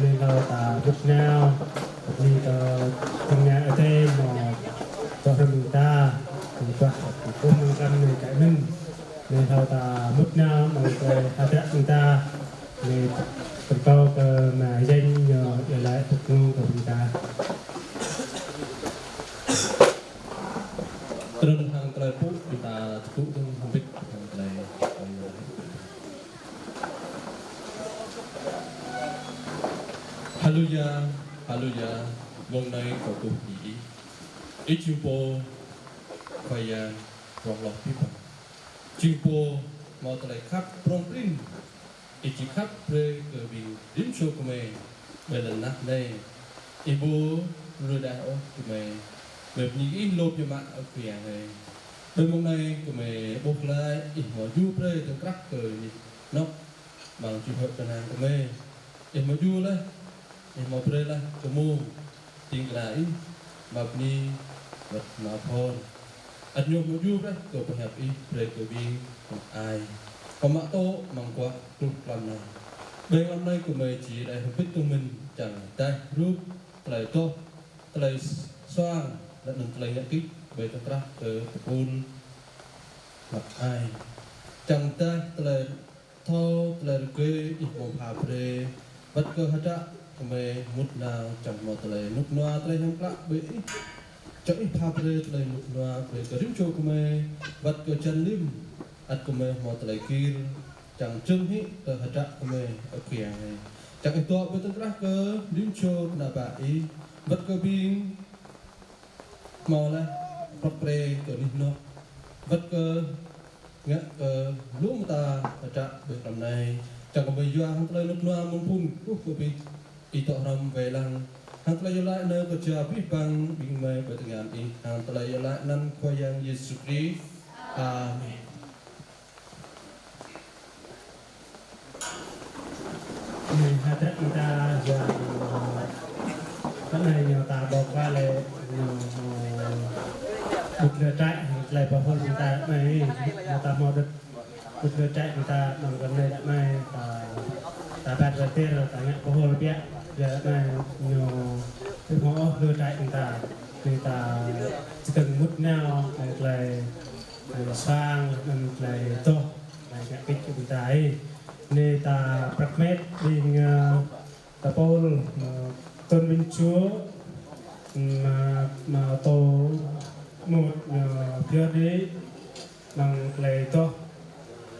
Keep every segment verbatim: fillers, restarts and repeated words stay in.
Anai hlâo ta mŭt nao, anai kơ tơngan Adai hmâo dŏ hrŏm ƀing ta, ƀing ta kơkuh mơ̆ng kăm anai kơ mơ̆n. Anai hlâo ta mŭt nao, mơ̆ng tơlơi hơdră ƀing ta, anai pơkơkuh kơ Ama Yang ñu iâu laĭ tŭ ngŏ kơ ƀing ta. Trŭn hăng tơlơi pŭ, ƀing ta tŭ tŭ hơbĭt hăng tơlơi. Haleluya, haleluya, mông anai kâo kơkuh bơni Ih. Ih jing Pô Khua Yang prŏng hloh abih bang. Jing Pô hmâo tơlơi khăp prŏng prin. Ih či khăp brơi kơ ƀing rĭm čô gơmơi ƀơi lŏn tơnah anai. Ih ƀu lui đač ôh gơmơi. Gơmơi bơni Ih lŏm biă mă ơ Khua Yang ơi. Ƀơi mông anai gơmơi ƀuh glaĭ Ih hmâo djru brơi tơ̆ng krah kơ anih anŏ amăng čư̆ hơ̆k kơnang gơmơi. Ih hmâo djru laih, Ih hmâo brơi laih kơ mông ding kơna Ih, Ama bơni wơ̆t Ama phon. Ăt ñu hmâo djru brơi kơ pơhiăp Ih brơi kơ ƀing ai. Kâo mă tŭ amăng guah truh tlam anai. Ƀơi tlam anai gơmơi či đaĭ hơbĭt tơ̆ng mơ̆n čang taih rup tơlơi dŏ, tơlơi suang, laih anŭn tơlơi ngă kĭ ƀơi tơkrah kơ tơpul hlăk ai. Čang taih tơlơi thâo tơlơi rơgơi Ih hmâo pha brơi, wơ̆t kơ hơdră gơmơi mŭt nao čang hmâo tơlơi rơnŭk rơnua tơlơi hiam klă ƀơi Ih. Čang Ih pha brơi tơlơi rơnŭk rơnua brơi kơ rĭm čô gơmơi, wơ̆t kơ jăn lĭm, ăt gơmơi hmâo tơlơi gir, čang jơ̆ng hĭ kơ hơdră gơmơi ơ Khua Yang ơi. Čang Ih dŏ ƀơi tơkrah kơ rĭm čô kơna ƀă Ih, wơ̆t kơ ƀing hmâo laih prŏk pre kơ anih anŏ, wơ̆t kơ ngă kơ lu mơta hơdră ƀơi tlam anai. Čang gơmơi yua hăng tơlơi rơnŭk rơnua mơ̆ng phung kơkuh kơ Ih, Ih dŏ hrŏm wai lăng, hăng tơlơi iâu laĭ anai kơkuh jua abih bang ƀing gơmơi ƀơi tơngan Ih, hăng tơlơi iâu laĭ anăn Khua Yang Yêsu Krist. Amen. Anai hơdră ƀing ta yua, anai ñu ta ƀuh glaĭ ñu, ƀut lơ trăi, tơlơi pơhol ƀing ta anai, ñu ta hmâo đĕt, ƀut lơ trăi ƀing ta amăng kơnai đă anai, ta, ta ƀat rơtir, ta ngă pơhol biă, biă anai ñu, ƀu hmâo ôh lơ trăi ƀing ta, ƀing ta či tơ̆ng mŭt nao, tơlơi sang, anŭn tơlơi dŏ, tơlơi ngă kĭ kơ ƀing ta ih. Anai ta prăk met ƀing, ơ, tơpul, ơ, Tôn Vinh Chúa, mă, mă tô mŭt, ơ, pioh đi, amăng tơlơi dŏ,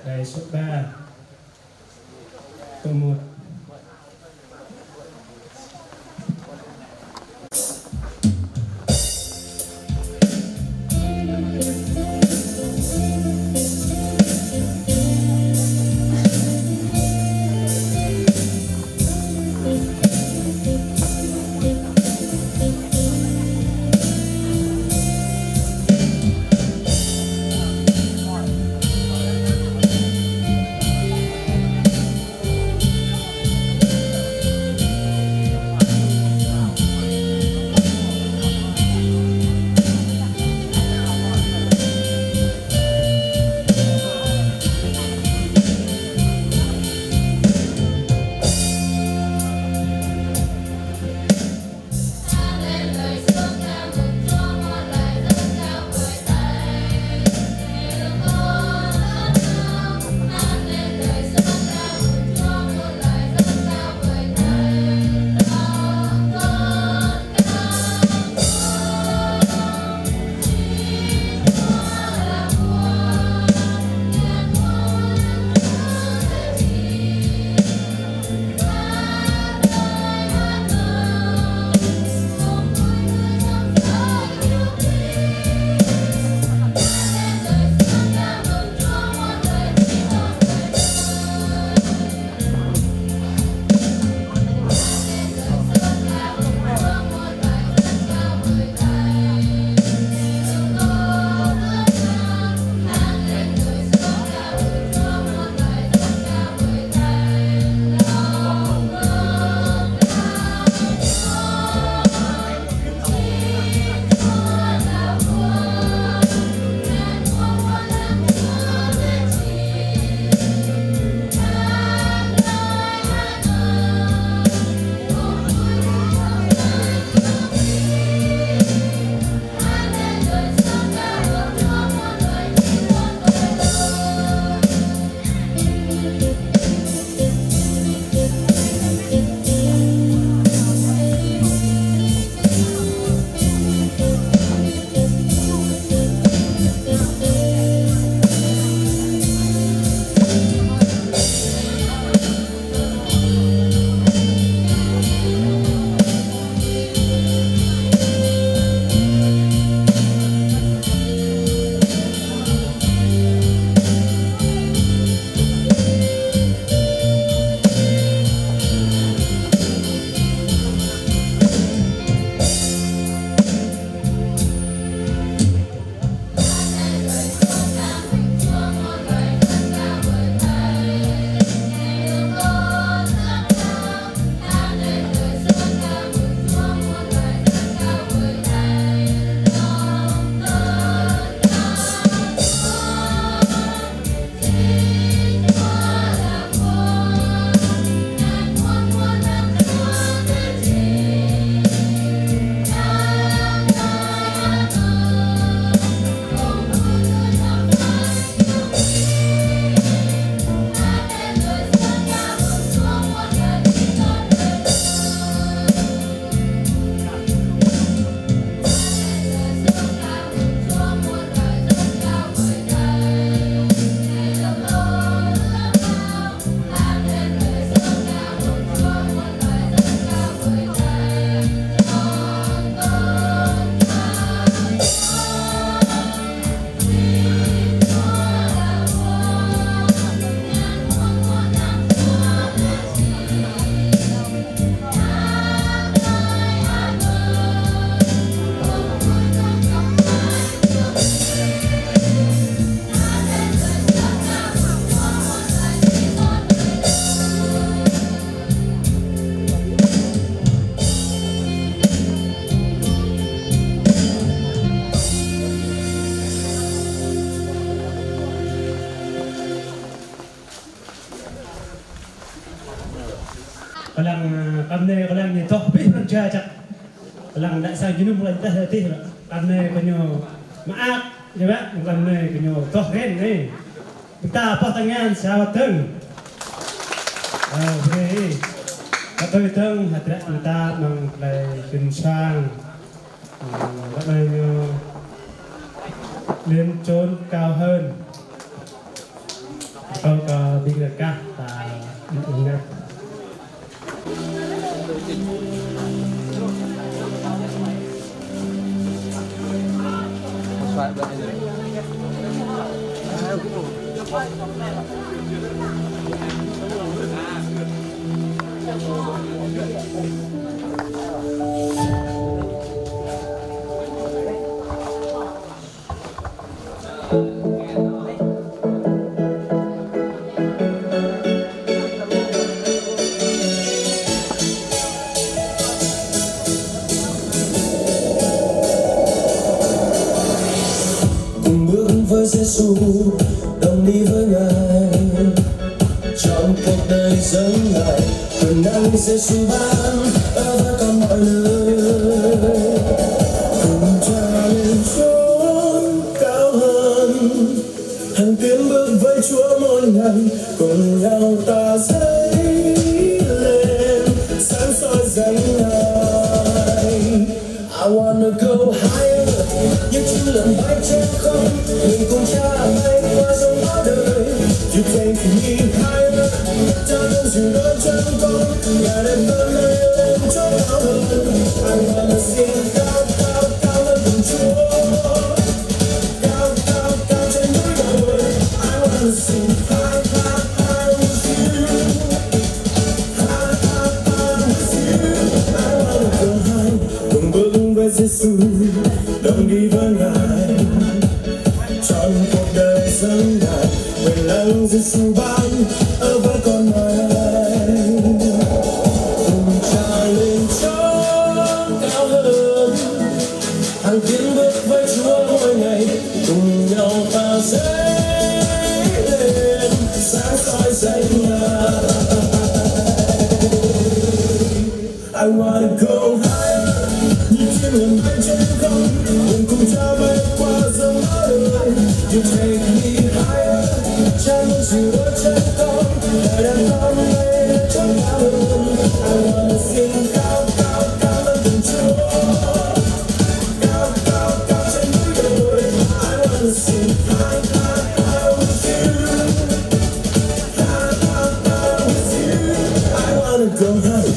tơlơi sŭ ba. Tô mŭt. Kơnơ̆ng kơ lăng ñu tŏh pih pran jua čăk. Kơ lăng đa sang jơnum kơ lăng tah tih. Kơnơ̆ng kơ ñu mơak, ñu mơak, kơnơ̆ng kơ ñu tŏh ren ne. Ƀing ta pơh tơngan sa wơ̆t dơ̆ng. Ơ, brơi. Kơ tui dơ̆ng hơdră ƀing ta mơ̆ng tơlơi pơmĭn sang. Ơ, ră anai ñu lên chốn cao hơn. Kâo kơ ƀing rơkah ta ƀing ngă. Cùng bước với Giêsu, đồng đi với Ngài, chọn cuộc đời dâng Ngài, quyền năng Giêsu ban ở với con mọi nơi. Cùng trèo lên chốn cao hơn, hăng tiến bước với Chúa mỗi ngày, cùng nhau ta dâng lên sáng soi danh Ngài. I wanna go higher. Những chim lượn bay trên không, nguyện cùng Cha bay qua dòng bão đời. You take me higher. Cha luôn dìu đỡ chân con, Ngài đem con leo lên chốn cao hơn. I wanna sing cao, cao, cao lên cùng Chúa. Cao, cao, cao trên núi đồi. I wanna sing high, high, high with you. High, high, high with you. I wanna go high. Cùng bước với Giêsu, đồng đi với Ngài. Chọn cuộc đời dâng Ngài, quyền năng Giêsu ban ở với con người. Cùng trèo lên chốn cao hơn. Hăng tiến bước với Chúa mỗi ngày, cùng nhau ta dâng lên sáng soi danh Ngài. I wanna go higher. Như chim lượn bay trên không, nguyện cùng Cha bay qua dòng bão đời. You take me higher. Cha luôn dìu đỡ chân con, Ngài đem con bay lên chốn cao hơn. I wanna sing cao, cao, cao lên cùng Chúa. Cao, cao, cao trên núi đồi. I wanna sing high, high, high with you. High, high, high with you. I wanna go high.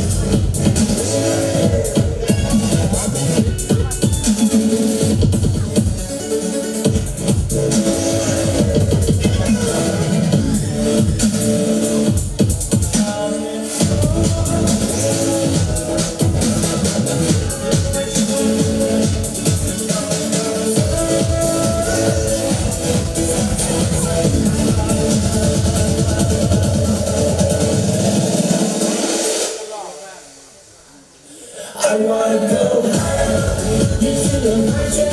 I wanna go higher. You feel the magic.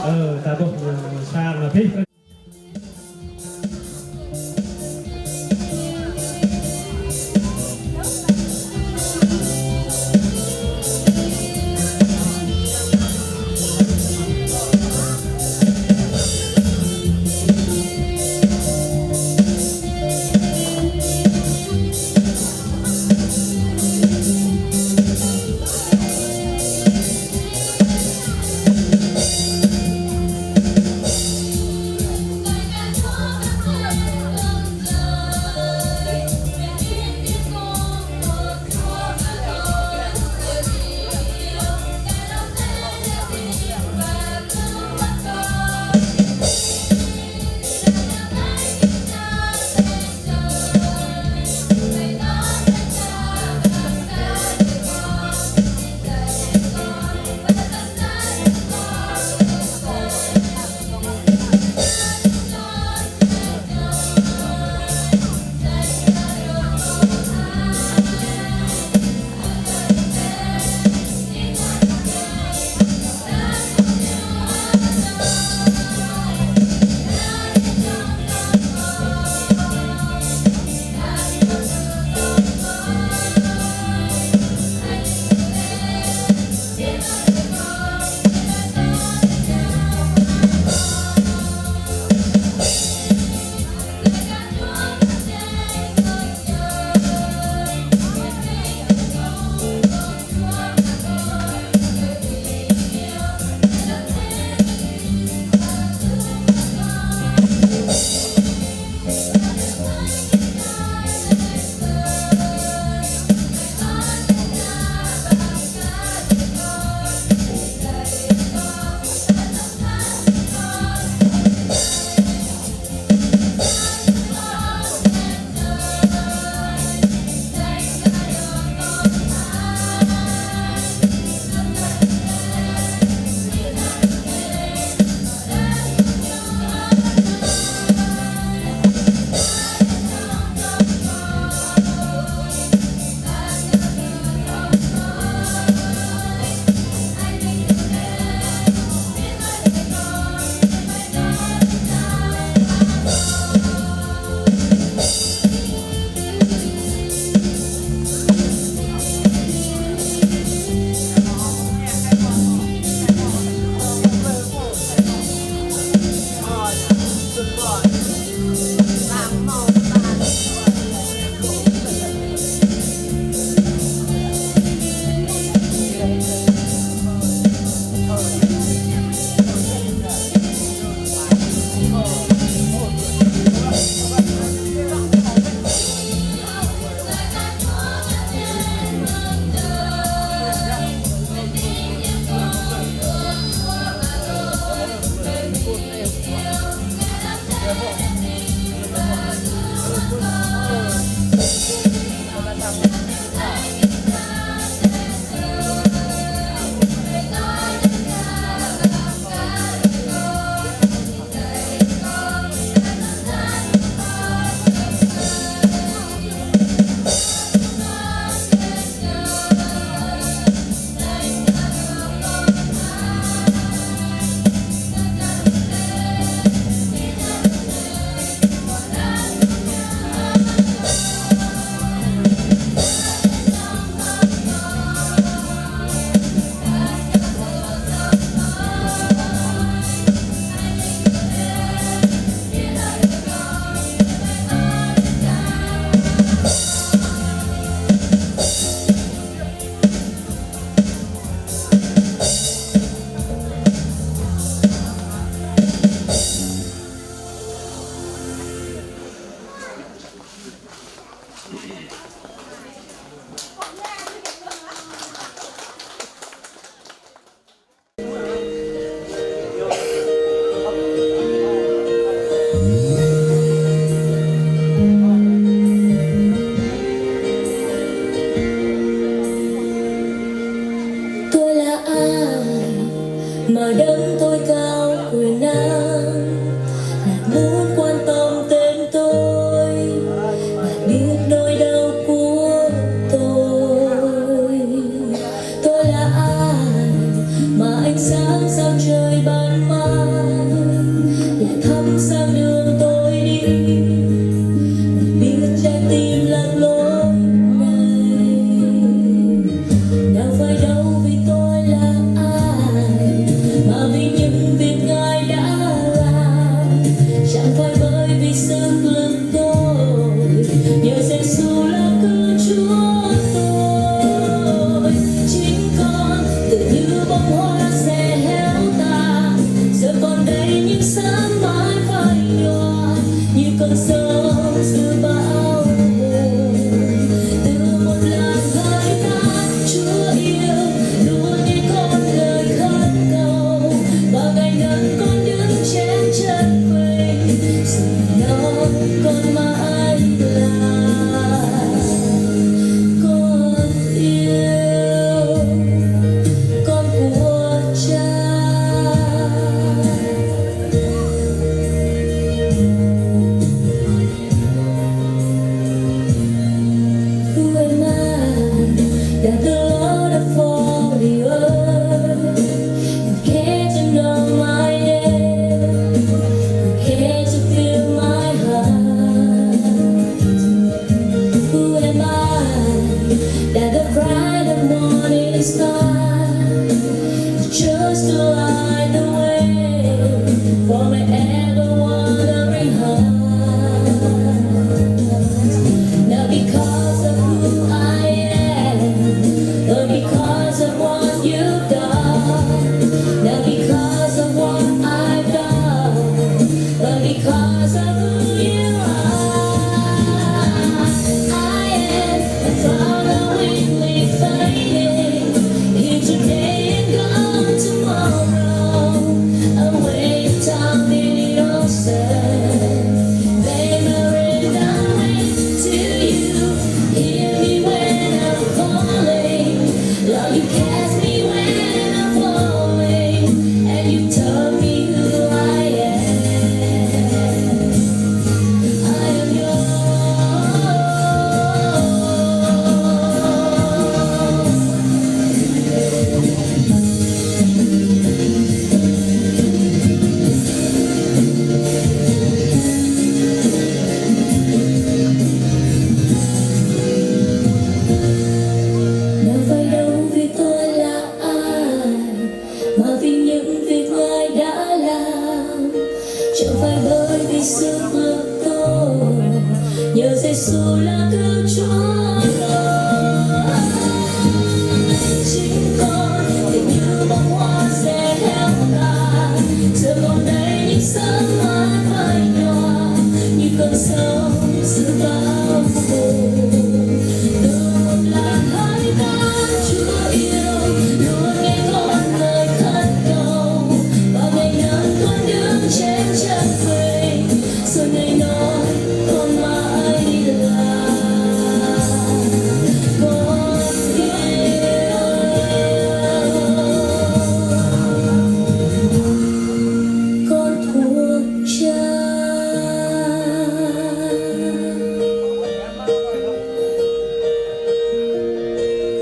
Ơ, ta ƀuh, ơ, sang abih. Tôi là ai mà đấng tối cao quyền năng lại muốn quan tâm đến tôi, lại biết nỗi đau của tôi? Tôi là ai mà ánh sáng sao trời ban mai lại thắp sáng đường tôi đi, lại biết trái tim lạc lối này? Nào phải đau vì tôi là ai, mà vì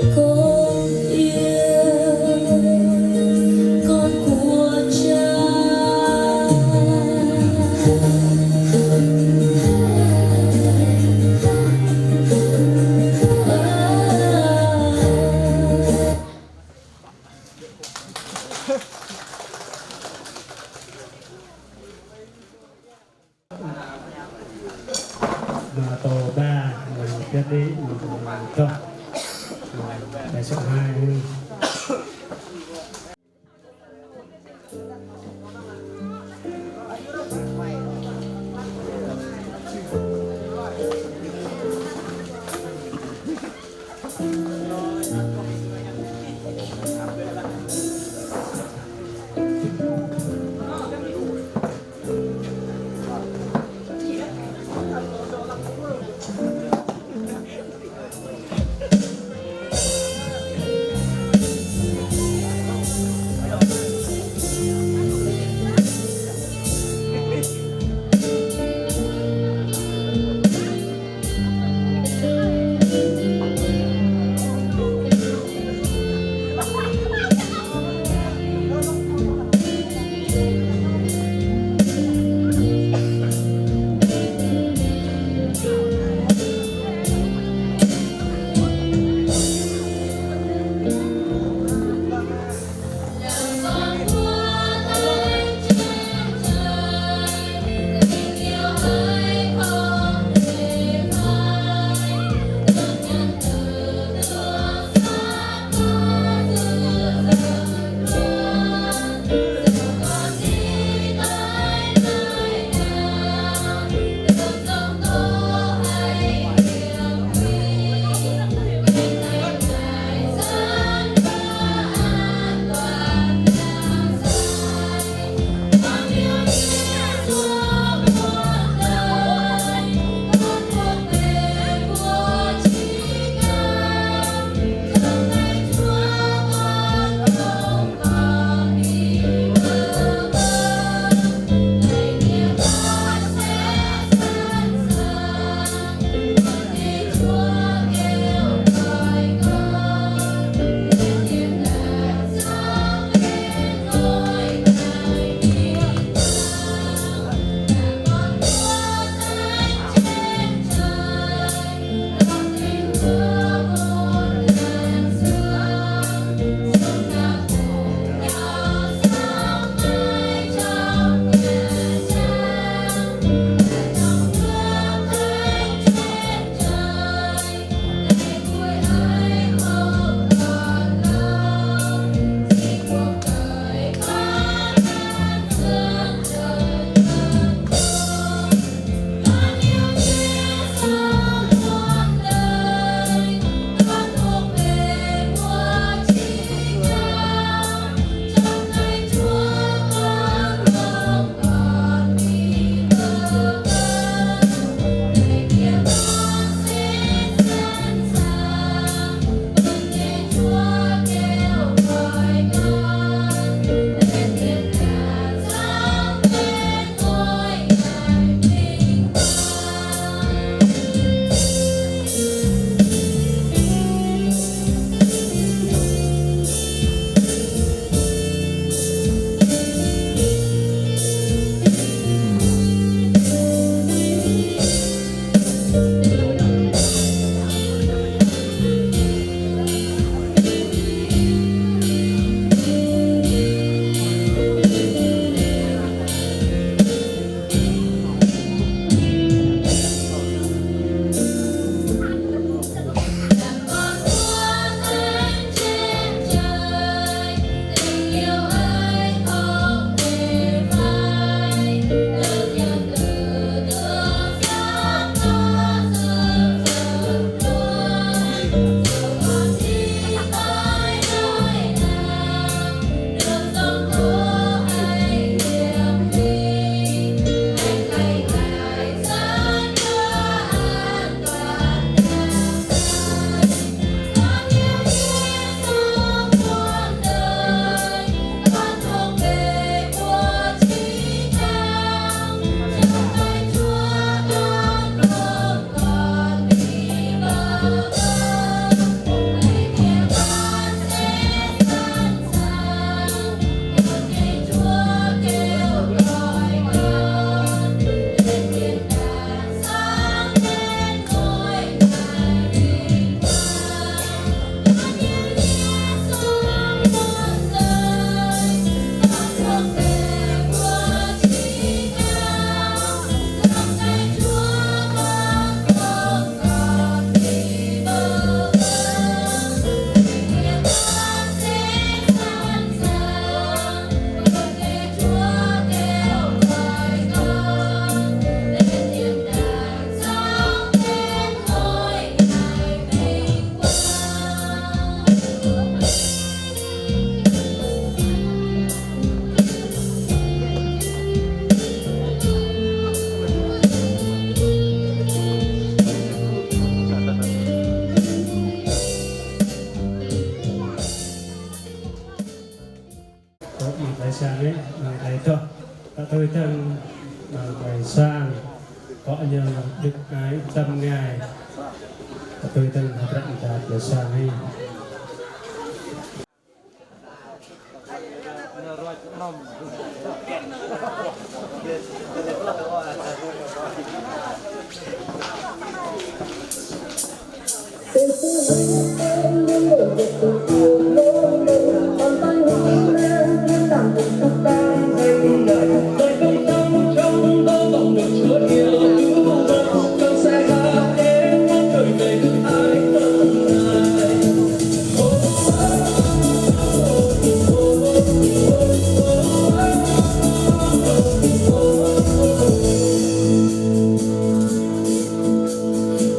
Con yêu con của Cha. Mă tô ba, mă pioh đĭ, mă tŏh, mă bai sŏk hai. sang anai, mơ̆ng tơlơi tŏh, ta tui tơ̆ng mơ̆ng tơlơi sang, kơ ñu đĭ ai tâm ngă, ta tui tơ̆ng hơdră ta tơlơi sang anai.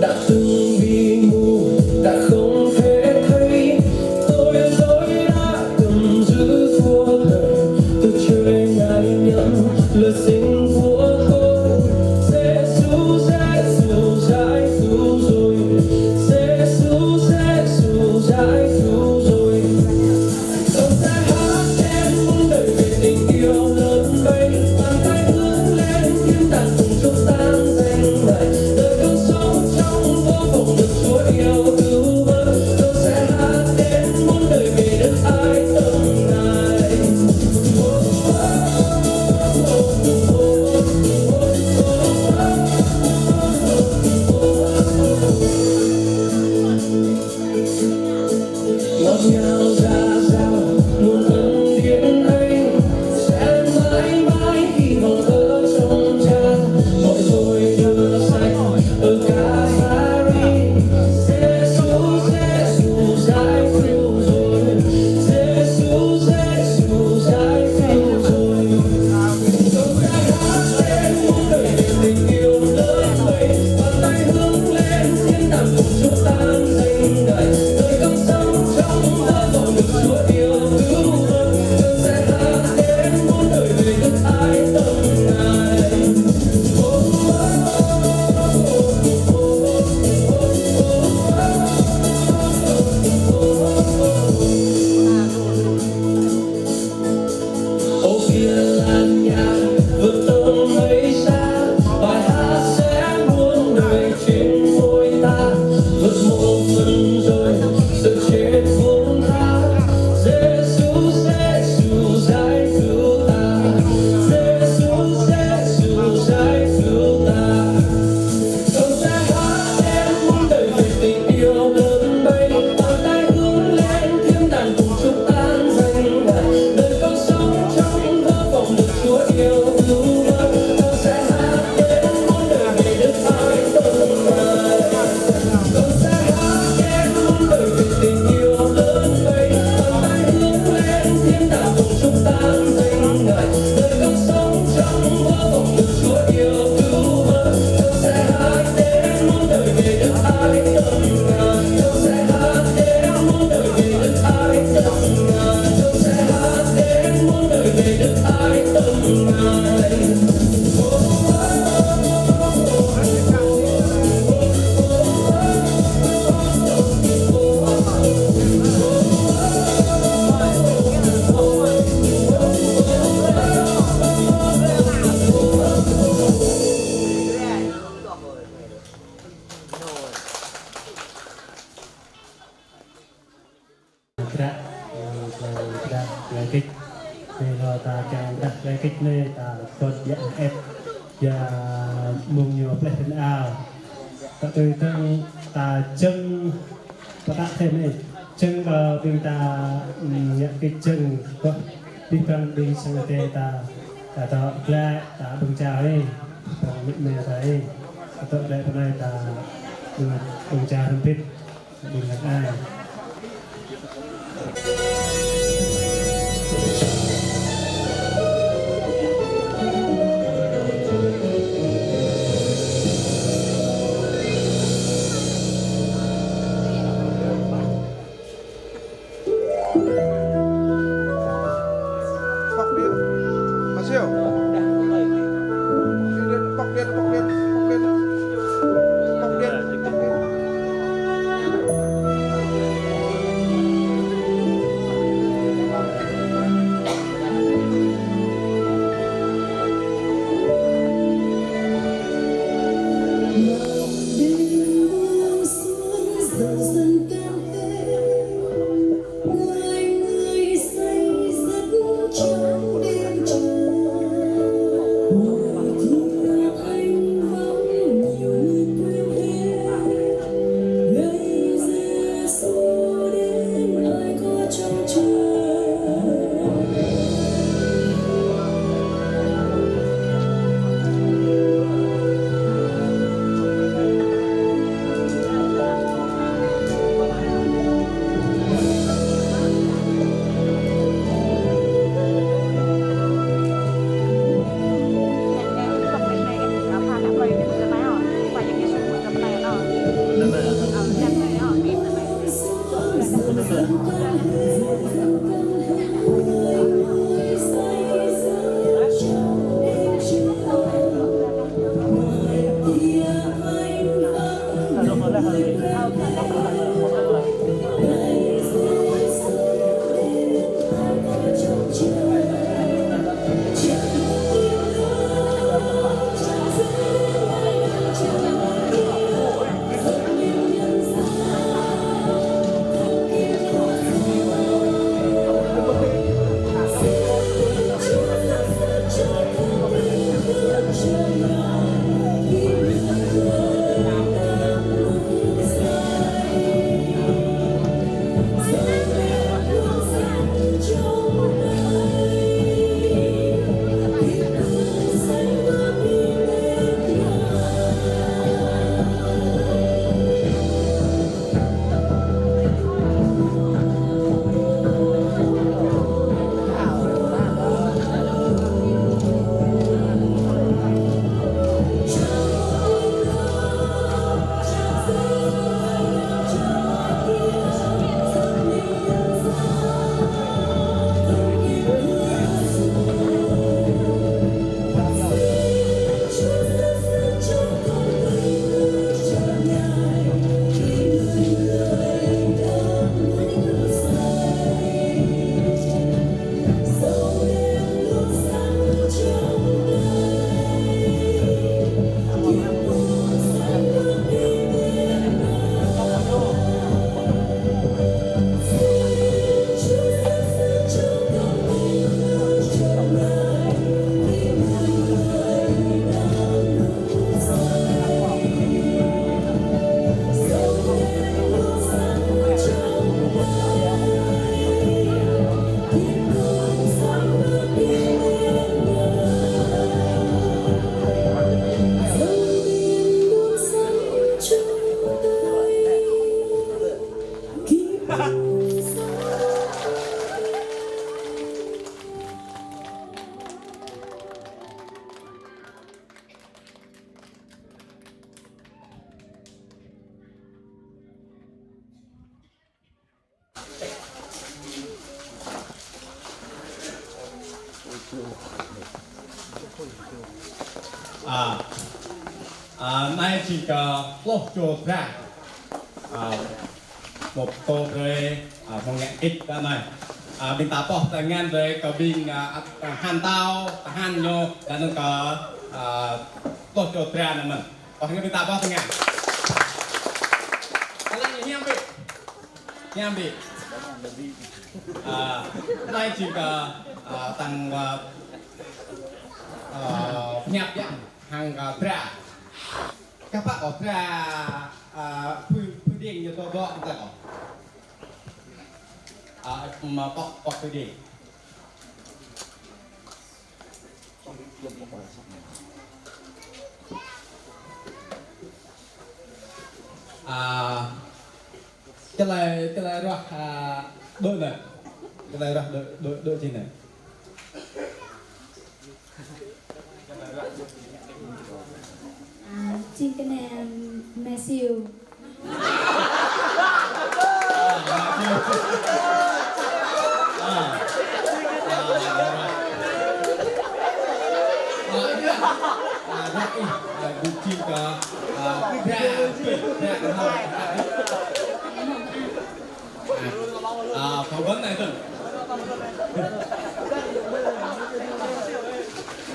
Đã từng bị mù, đã không thể thấy, tội lỗi đã câm giữ cuộc đời. Đức Chúa Ngài nhận lời xin của tôi. Giêsu, Giêsu giải cứu rồi. Giêsu, Giêsu giải cứu rồi. Con sẽ hát đến muôn đời về tình yêu lớn bay. Bàn tay hướng lên thiên đàng cùng chúc tang danh Ngài. Đời con sống trong vô vọng được Chúa yêu cứu vớt. Con sẽ hát đến muôn đời về Đức ái tâm Ngài. Ngọt ngào ra rào, nguồn ân điển ấy sẽ mãi mãi hy vọng ở trong Cha. Mọi tội rửa sạch ở Kalvari. Giêsu, Giêsu giải cứu rồi. Giêsu, Giêsu giải cứu rồi. Ô kìa làn nhạc vượt tầm mây xa, bài hát sẽ muôn đời trên môi ta. Vượt một phần rồi, sự chết buông tha. Giêsu, Giêsu giải cứu ta. Giêsu, Giêsu giải cứu ta. Con sẽ hát đến muôn đời về tình yêu lớn bay, bàn tay hướng lên thiên đàng cùng chúc tang danh Ngài. Đời con sống trong vô vọng được Chúa yêu cứu vớt. Con sẽ hát đến muôn đời về Đức ái tâm Ngài. Con sẽ hát đến muôn đời về tình yêu lớn bay, bàn tay hướng lên thiên đàng cùng chúc tang danh Ngài. Đời con sống trong vô vọng được Chúa yêu. Hơdră, ơ, hơdră, hơdră tơlơi kĭt. Anai lơ̆m ta kiăng hơdră tơlơi kĭt anai, ta pơ̆t biă ĕp, biă mơ̆ng ñu pleh pơnao. Ta tui tơ̆ng ta jơ̆ng pơtă thêm anai. Jơ̆ng kơ ƀing ta, ưm, ngă kĭt jơ̆ng, kơ ƀing, ƀing sang Ơi Adai ta, ta tŏ glaĭ, ta ƀơ̆ng čar anai, ƀơ̆ng mĭt mơ̆ ta anai. Ta tŏ glaĭ pơ anai ta, ưm, ƀơ̆ng čar hrŏm hơbĭt. Pŏk điện. Mà siêu. Pŏk điện, pŏk điện, pŏk điện, pŏk điện. Pŏk điện, pŏk điện. Người người say giấc trong đêm chờ. Ôi, thương anh vắng nhiều người quên hết. Ngày Giê-xu đến ai có trông chờ. À, à, anai jing kơ pluh čô dra. À, một tô brơi, à, một ngàn kích đã anai. À, ƀing ta pŏh tơngan brơi kơ ƀing, à, à, hăn tao, hăn ñu, đa năng kơ, à, pluh čô dra anai mơ̆n. Pŏh tơngan ƀing ta pŏh tơngan. Tơlơi hiam ƀĭ. Hiam ƀĭ. À, anai jing kơ, à, tăng, à, à, pơhiăp yơh, hăng, à, dra. Kơ pă kơ dra, à, pơ, pơ đing ñu dŏ dŏ kơ ta kơ. À, mă pŏh, pŏh pơ đing. À, tơlơi, tơlơi ruah, à, dŏ anai. Tơlơi ruah dŏ, dŏ, dŏ čih anai. À, jing kơnang Matthew. À, phỏng vấn này thôi.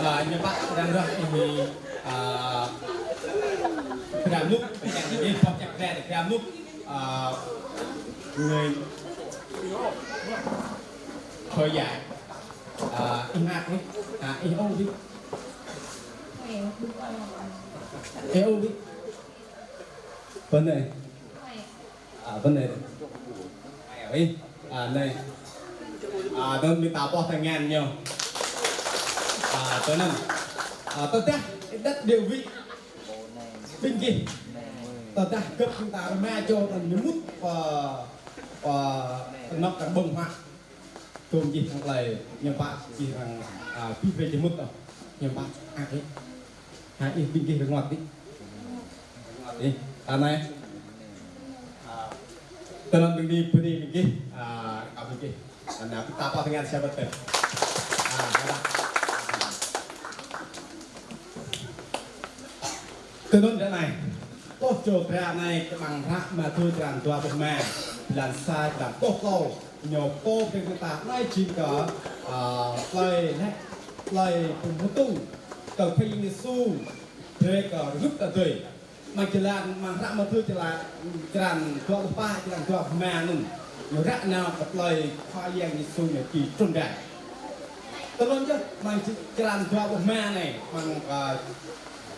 À, ñu pă đang ră anai, à, Kramnuk, pơčah anai, pơčah Kramnuk, à, người, Thôi dạy. À, ih mă đi. À, ih ôn đi. Ih ôn đi. Bơ anai. À, bơ anai. Ih. À, anai. À, anŭn ƀing ta ƀuh tơngan ñu. À, tui anŭn. À, tơdah đăt địa vị ƀing gih. Tơdah gơ̆p ƀing ta rơma čô ta ñu mŭt pơ, pơ tơnap tơngan ƀơ̆ng hă. Tơm gih hăng tơlơi ñu pă gih hăng, à, pih brơi či mŭt ôh. Ñu pă hă gih. Hă ih ƀing gih rơngot đih. Rơngot đih. Anai. À, tơnap ƀing gih, ƀing gih, ƀing gih. À, rơkâo ƀing gih. Anai, ta ƀuh tơngan siapa tơ. À, hơdăp. Tui anŭn ră anai, ƀuh čô dra anai kơ amăng hră Mathiơ črăn dua pluh rơma, blan sa, blan pluh klâo, ñu pô brơi kơ ta anai jing kơ, à, tơlơi lĕ, tơlơi pơhmutu, kơ Khua Yang Yêsu, brơi kơ rơnŭk ta tui. Amăng jơlan, amăng hră Mathiơ jơlan, črăn dua pluh pă, črăn dua pluh rơma anŭn. Ñu ră nao kơ tơlơi Khua Yang Yêsu ñu či trŭn rai. Tui anŭn yơh, amăng č-, črăn dua pluh rơma anai, amăng, à,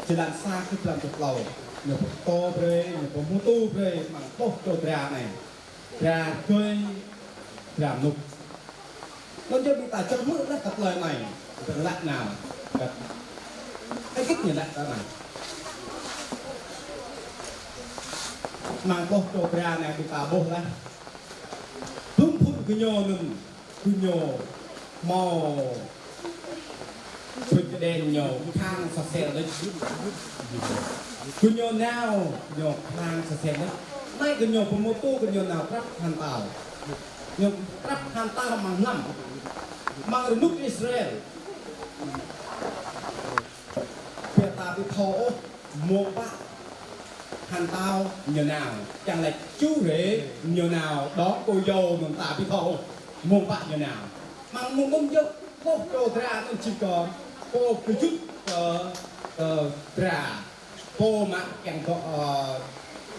jơlan sa kơ jơlan dua pluh klâo. Ñu pơtô brơi, ñu pơhmutu brơi, amăng ƀuh čô dra anai. Dra tui, dra mơnŭk. Anŭn yơh ƀing ta čơkmư̆ laih kơ tơlơi anai. Ƀing ta laĭ nao. Hơget ñu laĭ tơ anai. Amăng ƀuh čô dra anai ƀing ta ƀuh laih. Dŭm phŭn gơñu anŭn, gơñu hmâo Phơi kơđen ñu khăng sa sel đôč. Gơñu nao, ñu khăng sa sel đôč. Anai gơñu pơhmutu, gơñu nao prăp hăn tao. Ñu prăp hăn tao amăng lăm. Amăng rơnŭk Israel. Ƀiă ta ƀu thâo ôh, mơ̆ng pă hăn tao ñu nao. Čang lĕ ču rê ñu nao, đŏk kơ yua mơ̆ng ta ƀu thâo ôh, mơ̆ng pă ñu nao. Amăng mơ̆ng mơ̆ng yơh, ƀuh čô dra anŭn či kơ, pô kơjŭt kơ, kơ dra, pô mă kiăng dŏ, ơ,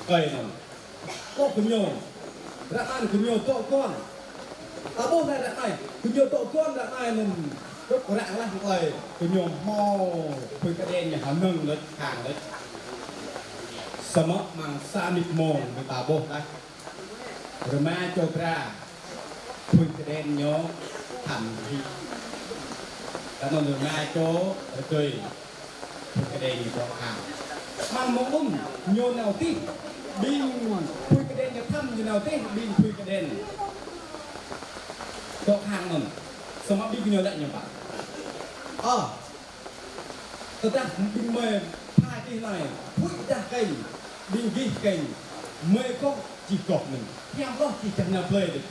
kơi anŭn. Ƀuh gơñu, ră anai gơñu dŏ gơ̆n. Ta ƀuh anai ră anai, gơñu dŏ gơ̆n ră anai anŭn, dŏ ră laih anŭn, gơñu hmâo phơi kơđen ñu hơnơ̆ng đôč, khăng đôč. Samơ̆ amăng sa mĭt mông, ƀing ta ƀuh laih. Rơma čô dra, phơi kơđen ñu thăm hĭ. Kơ anŭn rơma čô rơkơi, phơi kơđen ñu dŏ khăng. Amăng mơ̆ng anŭn, ñu nao tih, ƀing phơi kơđen ñu thăm, ñu nao tih, ƀing phơi kơđen dŏ khăng anŭn. Samơ̆ ƀing gơñu laĭ ñu pă. Ơ, tơdah ƀing mơi pha čih anai, phơi dah keng, ƀing gih keng, mơi kŏ či kŏ mơ̆n. Hiam hloh či čang nao blơi đôč.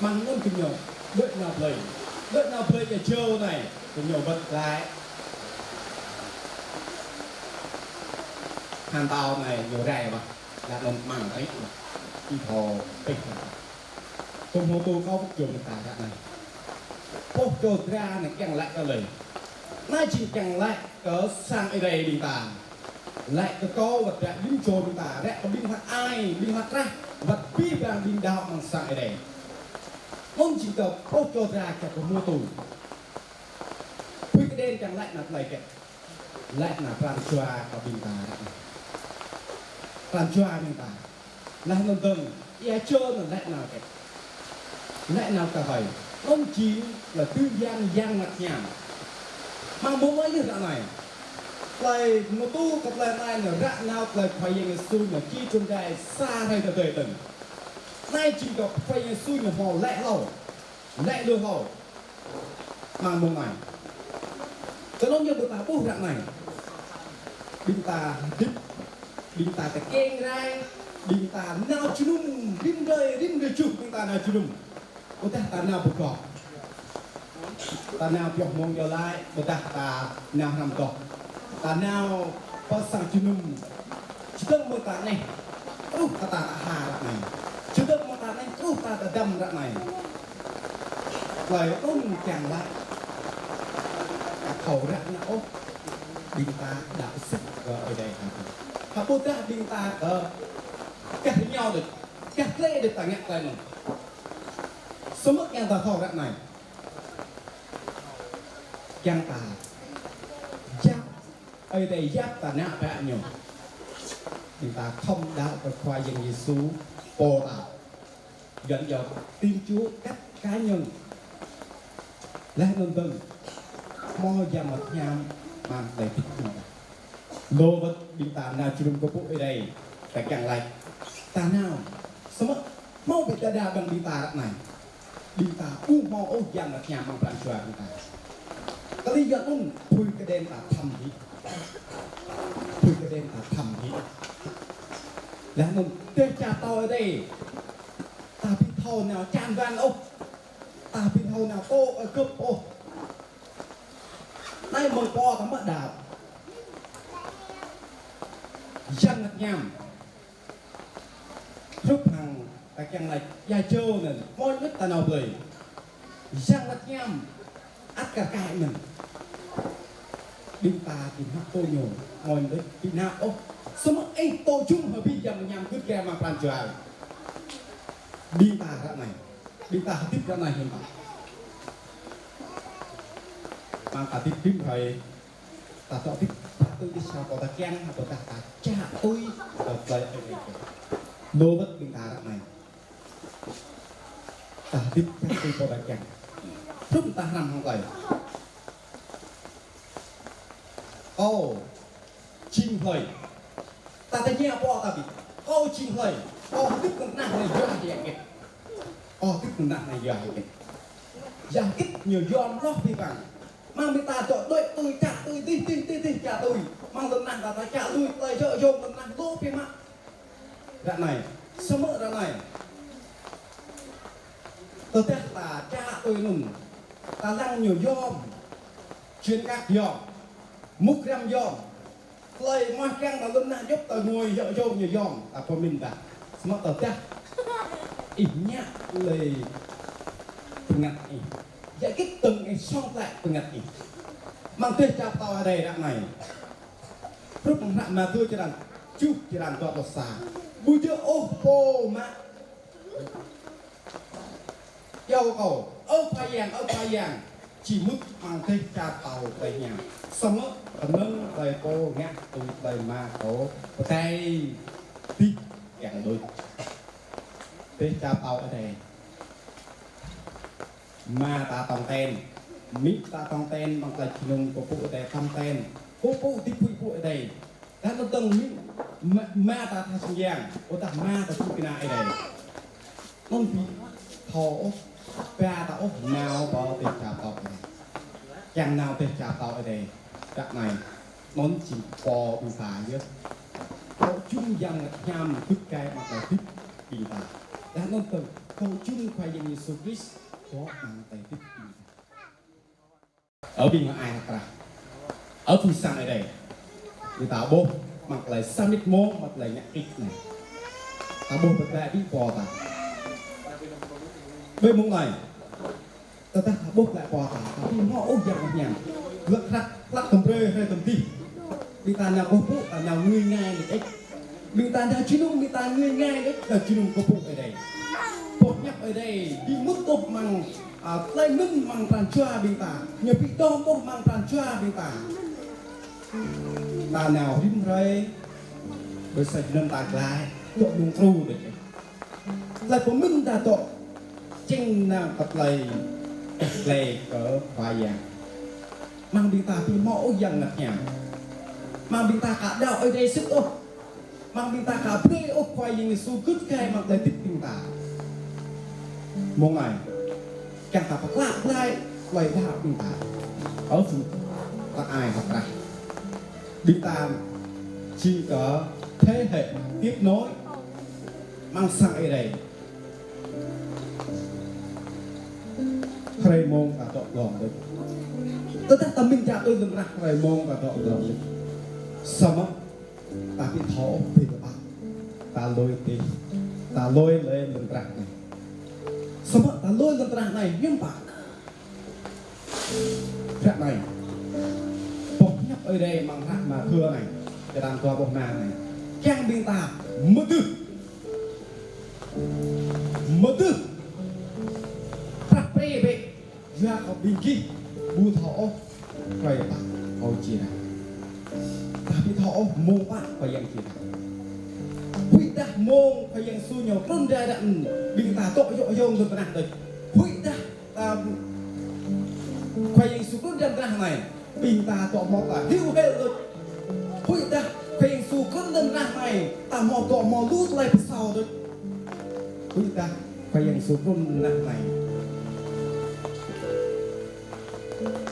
Amăng anŭn gơñu đuaĭ nao blơi. Đuaĭ nao blơi ia jâo anai, gơñu wơ̆t glaĭ. Hăn tao anai ñu rai wơ̆t. Laih anŭn amăng rĭ wơ̆t. Či thâo pĕh wơ̆t. Kơ hmâo tŭ kâo pơčŭm ta ră anai. Ƀuh čô dra anai kiăng laĭ tơlơi. Anai jing kiăng laĭ kơ sang Ơi Adai ƀing ta. Laĭ kơ kâo wơ̆t ră ƀing čô ƀing ta, ră kơ ƀing hlăk ai, ƀing hlăk krah, wơ̆t abih bang ƀing đaŏ amăng sang Ơi Adai. Anŭn jing kơ ƀuh čô dra kiăng kơ hmâo tŭ. Phơi kơđen kiăng laĭ nao tơlơi hơget. Laĭ nao pran jua kơ ƀing ta ră anai. Pran jua ƀing ta. Laih anŭn dơ̆ng, ia jâo anŭn laĭ nao hơget. Laĭ nao kơ hơi. Anŭn jing lĕ tui Yang, Yang Bơngăt Hiam. Amăng mơ̆ng anai yơh ră anai. Tơlơi mơtô kơ tơlơi anai anŭn ră nao tơlơi Khua Yang Yêsu ñu či trŭn rai sa hrơi tơdơi dơ̆ng. Anai jing kơ Khua Yang Yêsu ñu hmâo laĭ hlâo. Laĭ lui hlâo. Amăng mơ̆ng anai. Kơ anŭn yơh ƀing ta ƀuh ră anai. Ƀing ta hơdip. Ƀing ta tơkeng rai. Ƀing ta nao jơnum. Rĭm hrơi, rĭm hrơi juh ƀing ta nao jơnum. Ƀôdah ta nao pơgop. Ta nao pioh mơ̆ng iâu laĭ. Ƀôdah ta nao hrăm dŏ. Ta nao pơ sang jơnum. Čơdơ̆ng mơ̆ng ta anai, truh kơ ta tơha ră anai. Čơdơ̆ng mơ̆ng ta anai, truh ta tơdăm ră anai. Tơlơi anŭn kiăng laĭ. Kơ thâo ră anai ôh. Ƀing ta đaŏ sĭt kơ Ơi Adai hă. Hă ƀôdah ƀing ta kơ gah rơngiao đôč, gah klĕ đôč ta ngă tơlơi anŭn. Samơ̆ kiăng ta thâo ră anai, kiăng ta yap, Ơi Adai yap ta nao pơ ñu. Ƀing ta khŏm đaŏ kơ Khua Yang Yêsu pô ta. Yuan iâu tin Chúa cách cá nhân. Laih anŭn dơ̆ng, hmâo Yang Bơngăt Hiam amăng tơlơi hơdip ƀing ta. Lu wơ̆t ƀing ta nao jơnum kơkuh pơpŭ Ơi Adai, ta kiăng laĭ, ta nao. Samơ̆ hmâo ƀing đađa ƀing ƀing ta ră anai, ƀing ta ƀu hmâo ôh Yang Bơngăt Hiam amăng pran jua ƀing ta. Kơlih yua anŭn, phưi kơđen ta thâm hĭ. Phưi kơđen ta thâm hĭ. Laih anŭn, dêh čar pơtao Ơi Adai, ta ƀu thâo nao čan wan ôh. Ta ƀu thâo nao tŏ, ơ, gơ̆p ôh. Anai mơ̆ng pô ta mơ̆ đaŏ. Yang Bơngăt Hiam. Hrup hăng ta kiăng laĭ ia jâo anŭn, mơ̆n mơ̆n ta nao blơi. Yang Bơngăt Hiam ăt kar kaĭ mơ̆n. Ƀing ta ƀu hmâo tŏ ñu, mơ̆n mơ̆n ƀu nao ôh. Samơ̆ ih tŏ jum hơbĭ Yang Bơngăt Hiam gưt gai amăng pran jua ƀing ta ră anai. Ƀing ta hơdip ră anai hiư̆m pă? Amăng ta hơdip rĭm hrơi, ta dŏ hơdip, ta tui dêh čar pô ta kiăng, ƀôdah ta čă tui kơ tơlơi Ơi Adai kiăng. Lu wơ̆t ƀing ta ră anai, ta hơdip čă tui pô ta kiăng. Hrup ta hrăm hăng tơlơi. Ơ, jing hlơi. Ta tơña pô ta ƀĭ. Kâo jing hlơi. Kâo hơdip kơ anăp anai yua hơget. Kâo hơdip kơ anăp anai yua hơget. Yua hơget ñu yom hloh abih bang. Mơ̆ng ƀing ta dŏ đuaĭ tui čă tui dih, dih, dih, dih, čă tui. Mơ̆ng lŏn anăp ta, ta čă lui, tơlơi djơ̆ djông lŏn anăp lu biă mă. Ră anai. Samơ̆ ră anai, tơdah ta čă tui anŭn, ta lăng ñu yom. Čuôn kăk yom. Mŭk răm yom. Tơlơi mơak kiăng ta lŏn anăp djŏp ta ngui yơh yŏng ñu yom, ta pơmĭn dah. Samơ̆ tơdah ih ñă tơlơi bơngăt ih, yua hơget tơ̆ng ih song tơlơi bơngăt ih. Amăng dêh čar pơtao Ơi Adai ră anai. Hrup hră Mathiơ črăn tơjuh, črăn dua pluh sa. Ƀu djơ̆ ôh pô mă iâu kâo: Ơ Khua Yang, ơ Khua Yang, či mŭt amăng dêh čar pơtao Ơi Adai hiam. Samơ̆ kơnơ̆ng tơlơi pô ngă tui tơlơi Ama kâo pơdai dih kiăng đôč. Dêh čar pơtao Ơi Adai. Ama ta tong ten, amĭ ta tong ten, amăng tơlơi jơnum kơkuh pơpŭ Ơi Adai tong ten. Kơkuh pơpŭ hơdip huĭ pơpŭ Ơi Adai. Laih anŭn dơ̆ng amĭ, ama, ama ta tha sing yang, ƀôdah ama ta tŭ kơna Ơi Adai. Anŭn ƀu thâo ôh, ba ta ôh nao pơ dêh čar pơtao Ơi Adai. Kiăng nao dêh čar pơtao Ơi Adai ră anai, anŭn jing pô ƀing ta yơh. Tŏ jum Yang Bơngăt Hiam gưt gai amăng tơlơi hơdip ƀing ta. Laih anŭn dơ̆ng, tŏ jum Khua Yang Yêsu Krist dŏ amăng tơlơi hơdip ƀing ta. Ơ ƀing ai hơkrah. Ơ phung sang Ơi Adai. Ƀing ta ƀuh amăng tơlơi samơ̆ mông, amăng tơlơi ngă kik anai. Ta ƀuh pơklaih ƀing pô ta. Ƀơi mông anai, tơdah ta ƀuh glaĭ pô ta, ta ƀu hmâo ôh Yang Bơngăt Hiam. Hlăk hrăk, hlăk tơm brơi hrơi tơm dih. Ƀing ta nao kơkuh pơpŭ, ta nao ngui ngai lĕ ĕč. Ƀing ta nao jơnum, ƀing ta ngui ngai lĕ ĕč, nao jơnum kơkuh pơpŭ Ơi Adai. Boh hiăp Ơi Adai ƀu mŭt ôh amăng, a, tơlơi mơ̆n amăng pran jua ƀing ta. Ñu ƀu dŏ ôh amăng pran jua ƀing ta. Ta nao rĭm hrơi, ƀơi sa jơnum ta glaĭ, dŏ mơ̆ng tru đôč. Tơlơi pơmĭn ta dŏ jing nao kơ tơlơi tơlơi kơ Khua Yang. Mơ̆ng ƀing ta ƀu hmâo ôh Yang Bơngăt Hiam. Mơ̆ng ƀing ta ka đaŏ Ơi Adai sĭt ôh. Mơ̆ng ƀing ta ka brơi ôh Khua Yang Yêsu gưt gai amăng tơlơi hơdip ƀing ta. Mông anai, kiăng ta pơklă glaĭ tơlơi đaŏ ƀing ta. Ơ phung ta ai hơkrah. Ƀing ta jing kơ thế hệ tiếp nối amăng sang Ơi Adai. Hrơi mông ta dŏ glông đôč. Tơdah ta mĭn čă tui lŏn tơnah hrơi mông ta dŏ glông đôč. Samơ̆ ta ƀu thâo ôh ƀing ta. Ta lui tih. Ta lui lĕ lŏn tơnah anai. Samơ̆ ta lui lŏn tơnah anai hiư̆m pă? Ră anai, boh hiăp Ơi Adai amăng hră Mathiơ anai, črăn dua pluh rơma anai, kiăng ƀing ta mơdưh. Mơdưh. Yua kơ ƀing gih ƀu thâo ôh, Khua Yang pă kâo či răng. Ta ƀu thâo ôh mông pă Khua Yang či răng. Huĭ dah mông Khua Yang Yêsu ñu trŭn rai ră anai, ƀing ta dŏ yŏ yŏng lŏn tơnah đôč. Huĭ dah, ăm, Khua Yang Yêsu trŭn rai lŏn tơnah anai, ƀing ta dŏ hmâo ta hyu hel đôč. Huĭ dah Khua Yang Yêsu trŭn rai lŏn tơnah anai, ta hmâo dŏ hmâo lu tơlơi pơsao đôč. Huĭ dah Khua Yang Yêsu trŭn rai lŏn tơnah anai,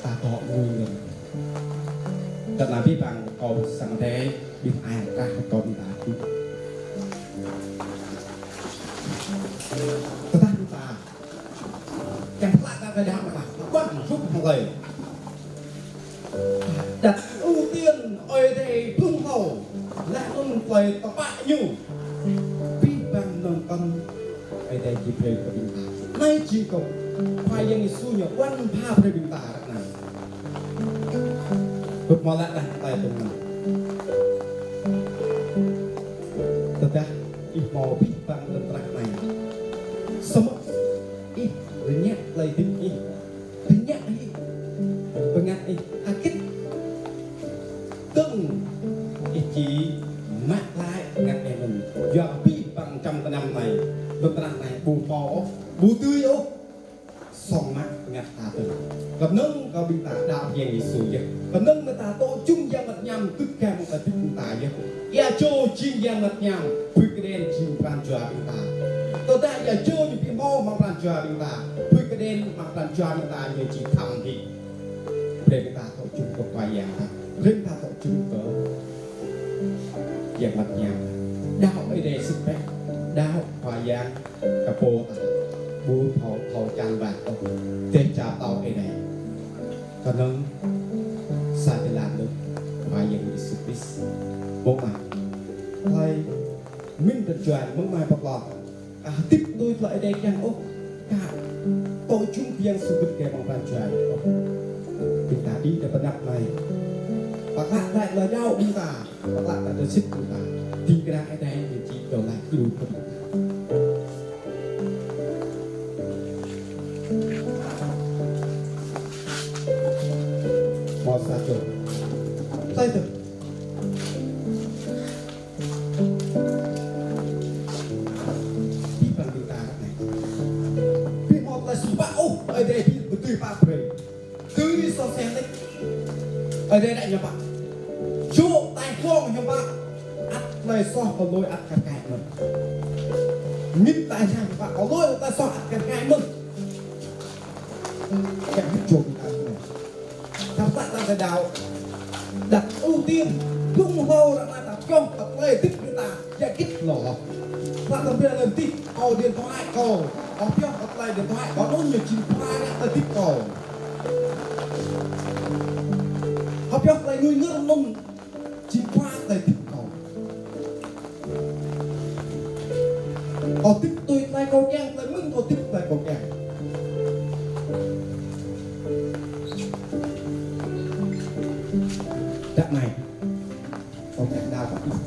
ta dŏ ngui ngơ̆ng. Tơdah abih bang kâo sang Adai, ƀing ai krah kâo ƀing ta ƀu. Tơdah ƀing ta kiăng pơklaih ta kơ Yang Adai, ƀuăn hrup hăng tơlơi. Đặt ưu tiên Ơi Adai blung hlâo, laih anŭn tơlơi tơpă Ñu. Abih bang mơnơ̆ng kăn Ơi Adai či brơi kơ ƀing ta. Anai či kơ Khua Yang Yêsu ñu ƀuăn pha brơi ƀing ta ră anai. Hrup mơ̆ laĭ dah tơlơi tơngan. Tơdah ih hmâo abih bang lŏn tơnah anai, samơ̆ ih rơñă tơlơi hơdip ih, rơñă ih, bơngăt ih hơgĕt, dơ̆ng ih či mă glaĭ bơngăt ih mơ̆n. Yua abih bang čăm tơnăm anai, lŏn tơnah anai ƀu hmâo ôh, ƀu dưi ôh song mă bơngăt ta dơ̆ng. Kơnơ̆ng kơ ƀing ta đaŏ Yang Yêsu yơh. Kơnơ̆ng mơ̆ ta dŏ jum Yang Bơngăt Hiam gưt gai mơ̆ng ta hơdip ƀing ta yơh. Ia čô jing Yang Bơngăt Hiam, Pui Kơđen jing pran jua ƀing ta. Tơdah ia čô ñu ƀu hmâo amăng pran jua ƀing ta, Pui Kơđen amăng pran jua ƀing ta ñu či khăm hĭ. Brơi ƀing ta dŏ jum kơ Khua Yang ta. Brơi ƀing ta dŏ jum kơ Yang Bơngăt Hiam. Đaŏ Ơi Adai sĭt bĕ. Đaŏ Khua Yang kơ pô ta ƀu thâo thâo čan ƀă ôh. Dêh čar pơtao Ơi Adai. Kơnơ̆ng sa jơlan đôč Khua Yang Yêsu Krist. Mơ̆ng anai. Hlơi mĭn tơjuan mơ̆ng anai pơklŏn. Aka hơdip tui tơlơi Ơi Adai kiăng ôh. Aka tŏ jum Yang Yêsu gưt gai amăng pran jua ôh. Ƀing ta đĭ tơ pơnăp anai. Pơklaih glaĭ tơlơi đaŏ ƀing ta. Pơklaih glaĭ tơlơi sĭt ƀing ta. Ding kơna Ơi Adai ñu či dŏ laĭ kru kơ ƀing ta. Mơ̆ sa čô. Sai tơ. Abih bang ƀing ta ră anai. Ƀu hmâo tơlơi soh pă ôh, Ơi Adai ƀu dưi pă brơi. Dưi soh sel đôč. Ơi Adai đaŏ ñu pă. Čô tai hluang ñu pă. Ăt tơlơi soh kơ lôi ăt kar kaĭ mơ̆n. Mĭn tai hluang ñu pă. Kơ lôi tơlơi soh ăt kar kaĭ mơ̆n. Kiăng hơdip čô ƀing ta anai. Ta pơklaih ta kơ đaŏ. Đặt ưu tiên. Blung hlâo ră anai ta pioh kơ tơlơi hơdip ƀing ta. Ia git lŏ. Pơklaih ta brơi lŏn tih. Kâo điện thoại kâo. Kâo pioh kơ tơlơi điện thoại. Kâo anŭn ñu jing pơklaih tơlơi hơdip kâo. Kâo pioh tơlơi ngui ngơ̆r anŭn. Jing pơklaih tơlơi hơdip kâo. Kâo hơdip tui tơlơi kâo kiăng, tơlơi mơ̆n kâo hơdip tơlơi kâo kiăng. Ră anai, kâo kiăng đaŏ kơ ih.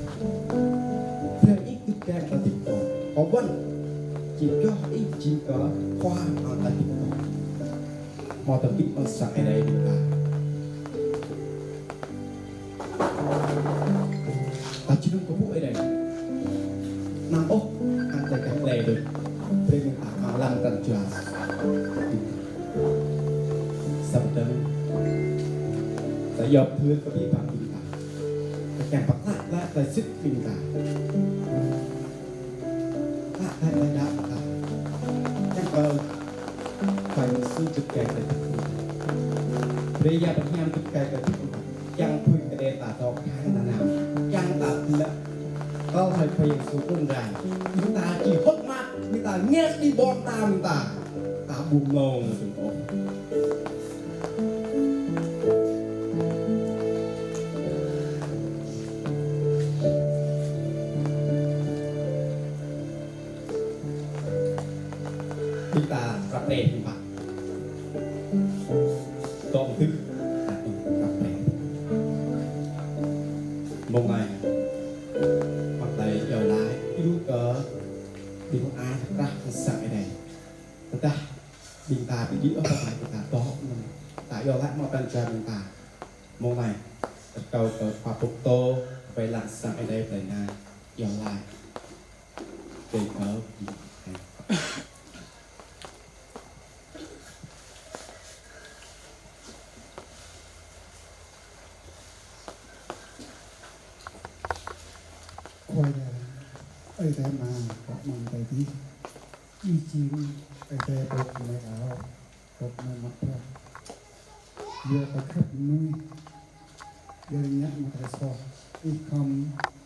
Brơi ih gưt gai tơlơi hơdip kâo. Kâo ƀuăn. Či pioh ih jing kơ khua amăng tơlơi hơdip kâo. Hmâo tơlơi hơdip amăng sang Ơi Adai ƀing ta. Ta či nung kơ pŭ Ơi Adai. Anăm ôh, hăng tơlơi kah tơlơi đôč. Brơi ƀing ta amăng lăm pran jua. Samơ̆ dơ̆ng. Ta yap thưr kơ abih bang ƀing ta. Ta kiăng pơklaih glaĭ tơlơi sĭt ƀing ta. Pơklaih glaĭ tơlơi đaŏ ta. Kiăng kơ Khua Yang Yêsu gưt gai tơlơi hơdip ta. Brơi Yang Bơngăt Hiam gưt gai tơlơi hơdip ta. Kiăng Pui Kơđen ta dŏ khăng nanao. Kiăng ta tơlơi. Kơ hơi Khua Yang Yêsu trŭn rai. Ƀing ta či hơ̆k mơak, ƀing ta ngă đi ƀôn ta ƀing ta. Ta ƀu mơ̆ng ôh. Ƀing ta ră anai ƀing ta. Tŏng tưh. Ră anai. Mông anai. Mơ̆ng anai yơh laĭ. Iâu kơ ƀing ai krah sang Ơi Adai. Tơdah Ƀing ta ƀu djơ̆ ôh, ta ƀing ta dŏ mơ̆n. Ta iâu laĭ mơ̆ pran jua ƀing ta. Mơ̆ng anai, rơkâo kơ khua pŭk tô, wai lăng sang Ơi Adai plei anai, iâu laĭ. Kơ kơ ƀing ta. Khua Yang, Ơi Adai mơ̆ng pơ amăng adai adih. Ih jing Ơi Adai pô kơmơi đaŏ, pô kơmơi mă bruă. Yua kơ khăp mơnuih, yua ngă mă tơlơi soh, Ih khŏm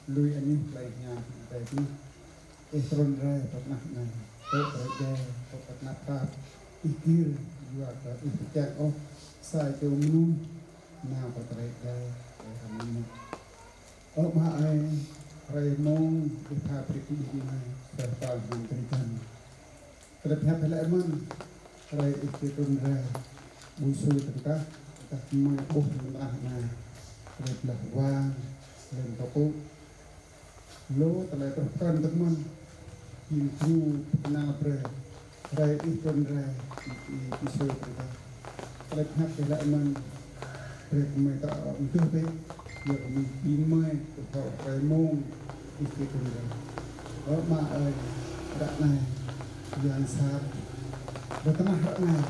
lui anih plei hiam adai adih. Ih trŭn rai pơ tơnah anai, tŭ tơlơi djai, tŭ tơnap tap. Ih gir, yua kơ Ih ƀu kiăng ôh sa čô mơnuih nao pơ tơlơi djai, tơlơi rơmang. Ơ Ama ơi, hrơi mông Ih pha brơi kơ ƀing gơmơi, tơlơi pơhiăp hăng drơi jăn. Tơlơi pơhiăp laĭ mơ̆n, hrơi Ih či trŭn rai, ƀu sui tơngkah, tơdah gơmơi ƀuh lŏn tơnah anai, tơlơi blah wang, tơlơi tơpŭ. Lu tơlơi truh pran tơ̆k mơ̆n, jing gru pơkơnăl brơi, hrơi Ih trŭn rai, Ih, Ih, Ih sui brơi ta. Tơlơi pơhiăp Ih laĭ mơ̆n, brơi kơ gơmơi ta ƀu tŭ bĕ, yua kơ gơmơi ƀing gơmơi ƀu thâo hrơi mông Ih či trŭn rai. Ơ Ama ơi, ră anai, yang sat, ƀơi tơnah ră anai,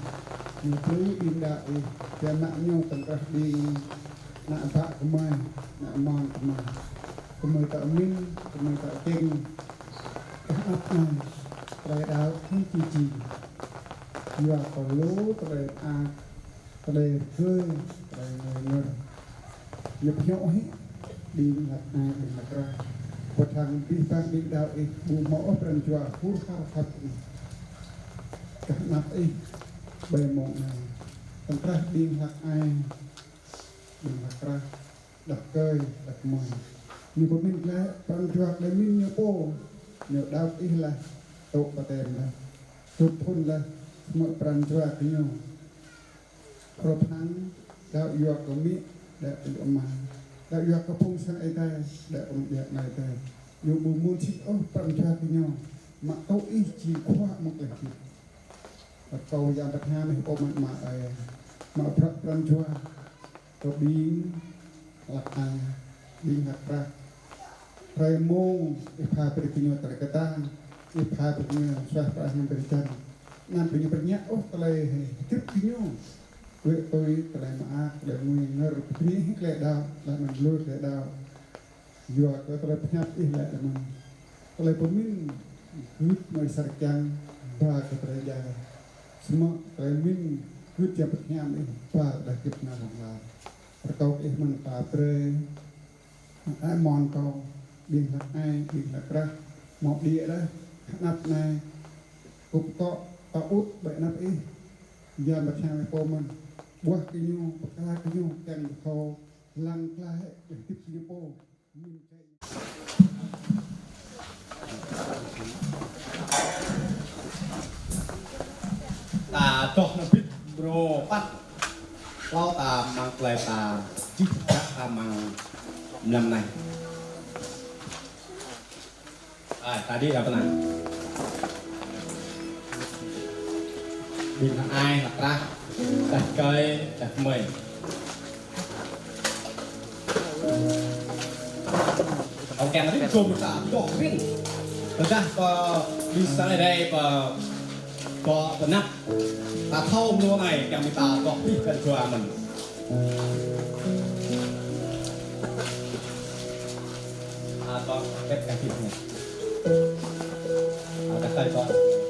ñu brơi ƀing đaŏ Ih, biă mă ñu tơ̆ng krah ƀing ană bă gơmơi, ană amăng gơmơi. Gơmơi tơmin, gơmơi tơčeng. Kơ anăp anai, tơlơi đaŏ kơ či jing. Yua kơ lu tơlơi mơak, tơlơi rơgơi, tơlơi ngui ngơr. Ñu pơhiăp hĭ, ƀing hlăk ai, ƀing hlăk krah. Wơ̆t hăng abih bang ƀing đaŏ Ih, ƀu hmâo ôh pran jua hur har khăp Ih. Kơ anăp Ih, ƀơi mông anai. Tơ̆ng krah ƀing hlăk ai, ƀing hlăk krah. Đah rơkơi, đah kơmơi. Ñu pơmĭn glaĭ, pran jua glaĭ mĭn ñu pô. Ñu đaŏ Ih laih, tŭ baptem laih. Tŭ phŭn laih, hmâo pran jua kơ ñu. Hrup hăng, đaŏ yua kơ amĭ, đaŏ kơ ama. Đaŏ yua kơ phung sang Ơi Adai, đaŏ kơ mơ̆ng biă anai Ơi Adai. Ñu ƀu mŭn sĭt ôh pran jua kơ ñu. Mă tŭ Ih či khua mơ̆ng tơlơi hơdip. Rơkâo Yang Bơngăt Hiam Ih pô mơ̆n Ama ơi. Mă bruă pran jua. Kơ ƀing hlăk ai, ƀing hlăk krah. Hrơi mông, Ih pha brơi kơ ñu tơlơi kơtang, Ih pha brơi kơ ñu suaih pơang hăng drơi jăn. Anăm brơi ñu pơñă ôh tơlơi hơdip kơ ñu. Đuaĭ tui tơlơi mơak, tơlơi ngui ngơr, brơi hĭ tơlơi đaŏ, laih anŭn lui tơlơi đaŏ. Yua kơ tơlơi pơhiăp Ih laĭ mơ̆n. Tơlơi pơmĭn gưt mơi sar kiăng, ba kơ tơlơi djai. Samơ̆ tơlơi pơmĭn gưt Yang Bơngăt Hiam Ih, ba kơ tơlơi hơdip nao hlŏng lar. Rơkâo Ih mơ̆n ta brơi. Ai mon kâo, ƀing hlăk ai, ƀing hlăk krah, hmâo đĭ đah, anăp anai, kŭp tŏ, tŏ ŭt, ƀơi anăp Ih, Yang Bơngăt Hiam Ih pô mơ̆n, ƀuah kơ ñu, pơkra kơ ñu, kiăng kơ thâo, lăng klaih, ƀơi hơdip kơ ñu pô. Ta dŏ nao bĭt mrô păt. Hlâo ta mơ̆ng tơlơi ta čih čă ta mơ̆ng mlam anai. Ai, ta đĭ đah pơ anai. Ƀing hlăk ai, hlăk krah, đah rơkơi, đah kơmơi. Ơ, kiăng rĭm čô ta dŏ rĭm. Tơdah pơ ƀing sang Ơi Adai pơ, pơ tơnap. Ta thâo mơ̆ng anai kiăng ƀing ta dŏ pih kơ jua mơ̆n. A, dŏ pih kơ jua mơ̆n. A, ta thâo dŏ.